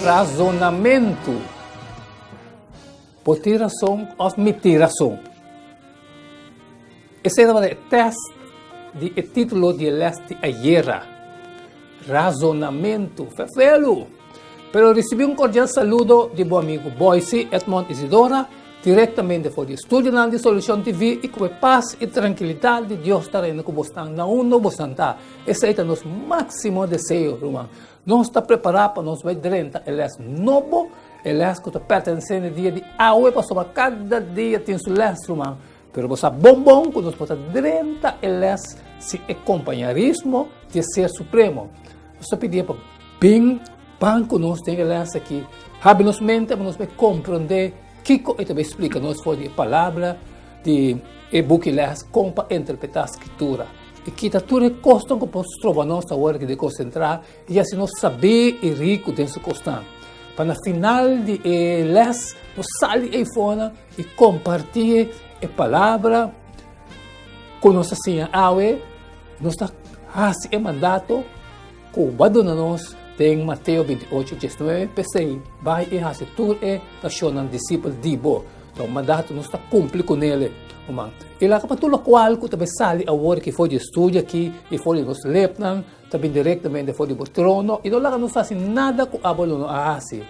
Razonamentu. Bo tin rason òf mi tin rason? Esei tabata e tèst di e título di e lès di ayera. Razonamentu. Ferfelu! Pero risibí un kordial saludo di bo amigu Boyce Edmond Isidora direktamente for di e studionan di Solucion TV i ku e pas i trankilidat di Dios ta reina ku bosnan na unda bosnan ta. Esei ta nos máksimo deseo, ruman. Nos ta prepará pa nos bai drenta e lès nobo, e lès ku ta pertenesé na e dia di awe, pasobra kada dia tin su lès, ruman. Pero bo sa bon bon ku nos por ta drenta e lès sin e kompañerismo di e Ser Supremo. Nos ta pidié pa bin ban ku nos den e lès aki, habri nos mente pa nos por komprondé kiko e ta bai splika nos for di e Palabra di e buki lès kon pa interpretá Skritura. I kita tur e kosnan ku por stroba nos awor aki di konsentrá i hasi nos sabí i riku den su kosnan. Pa na final di e lès nos sali eifonan i kompartí e palabra ku nos a siña awe, nos ta hasi e mandato ku bo a duna nos den Mateo 28, 19, P'esei, bai i hasi tur e nashonnan disipel di bo. Ta un mandato nos ta kumpli kuné, ruman. I laga pa tur lokual ku ta bai sali awor aki for di e studio aki i for di nos lepnan, Ta bin direktamente for di bo trono i no laga nos hasi nada ku abo lo no a hasi.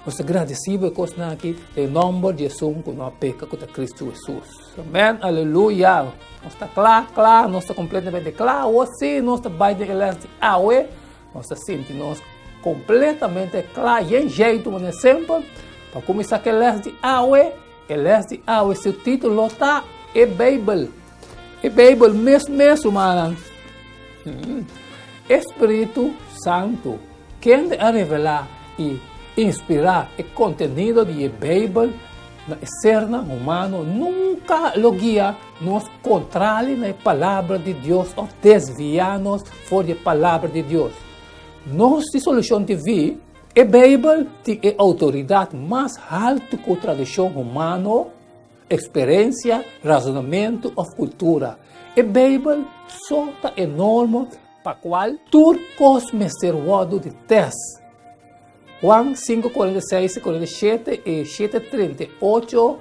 Nos ta gradisí bo e kosnan aki den e nòmber di esun ku no a peka, ku ta Kristu Hesus. Amèn. Aleluya. Nos ta kla, kla, nos ta kompletamente kla. Awor sí nos ta bai den e lès di awe. Nos ta sinti nos kompletamente kla, yen jeitu manera semper. Pa kuminsá ku e lès di awe, e lès di awe su título ta E Beibel. E Beibel mes mes, rumannan. E Spiritu Santu, kende a revelá i inspirá e kontenido di e Beibel na e sernan humano, nunka lo guia nos kontrali na e Palabra di Dios òf desviá nos for di e Palabra di Dios. Nos di Solushon TV, e Beibel tin e outoridat mas haltu ku tradishon humano, Eksperensia, razonamentu òf kultura. E Beibel so ta e norma pa kual tur kos mester wòrdu di tès. Juan 5, 46, 47 i 7, 38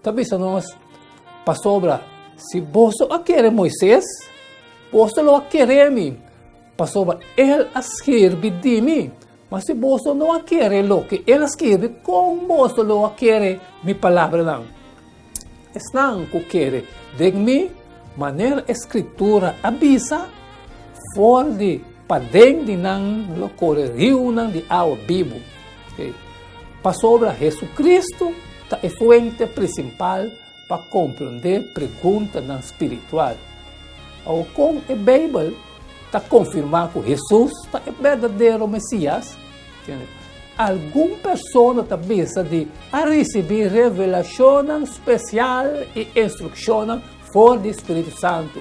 ta bisa nos, Pasobra si boso a kere Moises, boso lo a kere mi, pasobra el a skirbi di mi. Ma si boso no a kere loke el a skirbi, kon boso lo a kere mi palabranan? Esnan ku kere den mi, manera e Skritura a bisa, for di paden di nan lo kore riunan di awa bibu. Pasobra Hesukristu ta e fuente prinsipal pa komprondé preguntanan spiritual. Awor kon e Beibel ta konfirmá ku Hesus ta e berdadero Mesias? Algun persona ta bisa di a risibí revelashonnan spesial i instrukshonnan for di spiritu santu.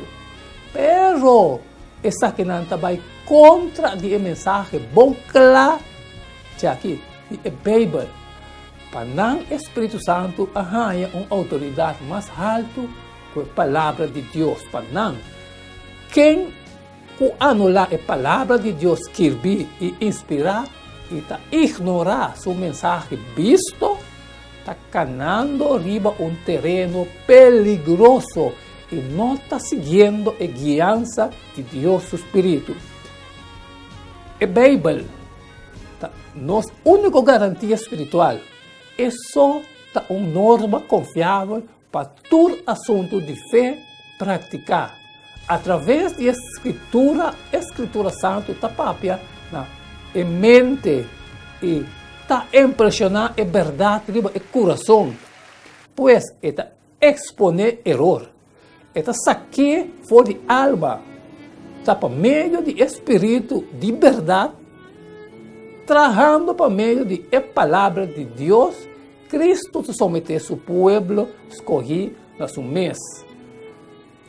Pero esakinan ta bai kontra di e mensahe bon kla djaki di e Beibel. Pa nan e spiritu santu a haña un outoridat mas haltu ku e Palabra di Dios pa nan. Ken ku anulá e Palabra di Dios skirbí i inspirá i ta ignorá su mensahe bisto, ta kanando riba un tereno peligroso i no ta siguiendo e guiansa di Dios su spiritu. E Beibel ta nos úniko garantia spiritual. E so ta un norma konfiabel Pa tur asuntu di fe praktiká atraves di e Skritura, e Skritura Santu ta papia na e mente i ta impreshoná e bèrdat riba e kurason. Pues e ta eksponé eror, e ta sak'é for di alma. Ta pa medio di e spiritu di bèrdat, trahando pa medio di e Palabra di Dios, Cristo ta someté su pueblo scohí na su mes.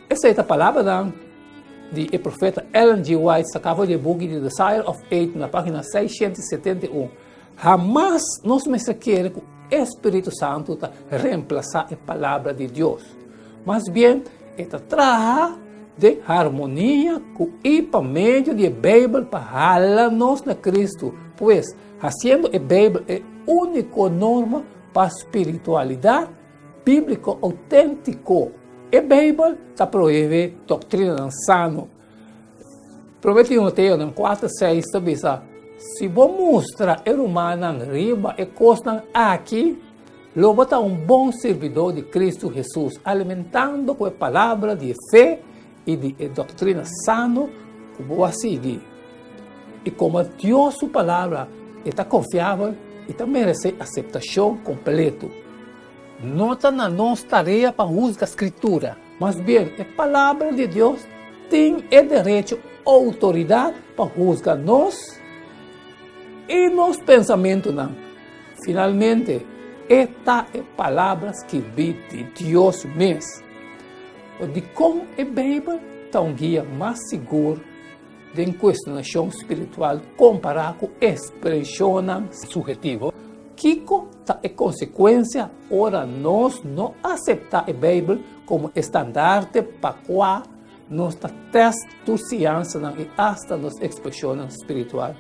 Esei ta palabranan di e profeta Ellen G. White sacá for di e buki The Desire of Age na página 671. Hamas nos mester kere cu e spiritu santu ta reemplasá e Palabra di Dios. Mas bien, e ta traha Den harmonia ku i pa medio di e Beibel pa hala nos na Kristu, pues, hasiendo e Beibel e úniko norma pa spiritualidat bíbliko outéntiko. E Beibel ta prohibí doktrinanan sano. Promé Timoteonan 4:6 ta bisa, Si bo mustra e rumannan riba e kosnan aki, lo bo ta un bon sirbidó di Kristu Hesus, alimentando ku e palabra di e fe i di e doktrina sano ku bo a sigui. I komo Dios su palabra e ta konfiabel i ta meresé aseptashon kompletu. No ta na nos tarea pa husga Skritura. Mas bien, e Palabra di Dios tin e derecho outoridat pa husga nos i nos pensamentunan. Finalmente, e ta e Palabra skirbí di Dios mes. Dikon e Beibel ta un guia mas sigur den kuestionashon spiritual kompará ku ekspreshonnan suhetivo? Kiko ta e konsekuensia ora nos no aseptá e Beibel komo e standarte pa kua nos ta tèst tur siansanan i asta nos ekspreshonnan spiritual?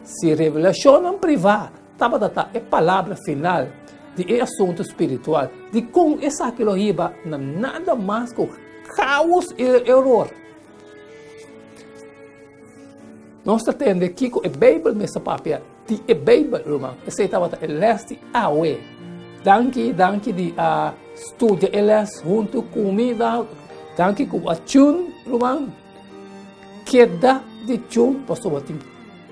Si revelashonnan privá tabata ta e palabra final di e asuntu spiritual, dikon esaki lo hiba na nada mas ku káos i eror? Nos ta tende kiko e Beibel mes ta papia di e Beibel, ruman. Esei tabata e les di awe. Danki, danki di a studia e les huntu ku mi. Danki ku bo a tune, ruman. Keda di tune pasobra tin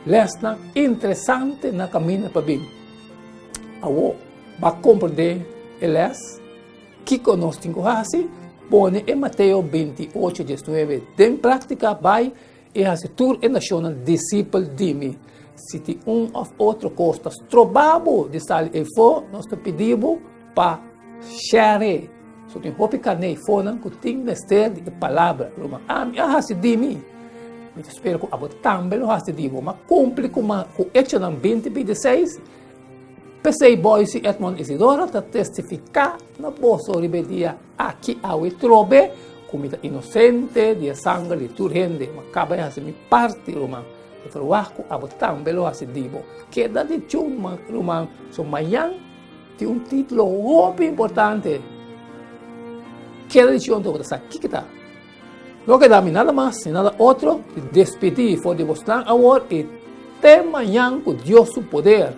lesnan interesante na kaminda pa bin. Awo, bo a komprendé e les? Kiko nos tin ku hasi? Pone e Mateo 28, 19 den práktika, bai i hasi tur e nashonnan disipel di mi. Si tin un òf otro kos ta stroba bo di sali eifó, nos ta pidi bo pa share. So tin hopi karné eifonan ku tin mester di e palabra. Ruman, ami a hasi di mi. Mi ta spera ku abo tambe lo hasi di bo. Ma kumpli ku Echonan 20, 26. P'esei Boyce i Edmond Isidora ta testifiká na boso riba e dia aki awe trobe ku mi ta inosente di e sanger di tur hende. Mi a kaba di hasi mi parti, ruman. Mi ferwagt ku abo tambe lo hasi di bo. Keda di chun, ruman, so mañan tin un título hopi importante. Keda di chun, anto bo ta sa kiko ta. No keda mi nada mas ni nada otro di despedí for di bosnan awor i te mañan ku Dios su poder.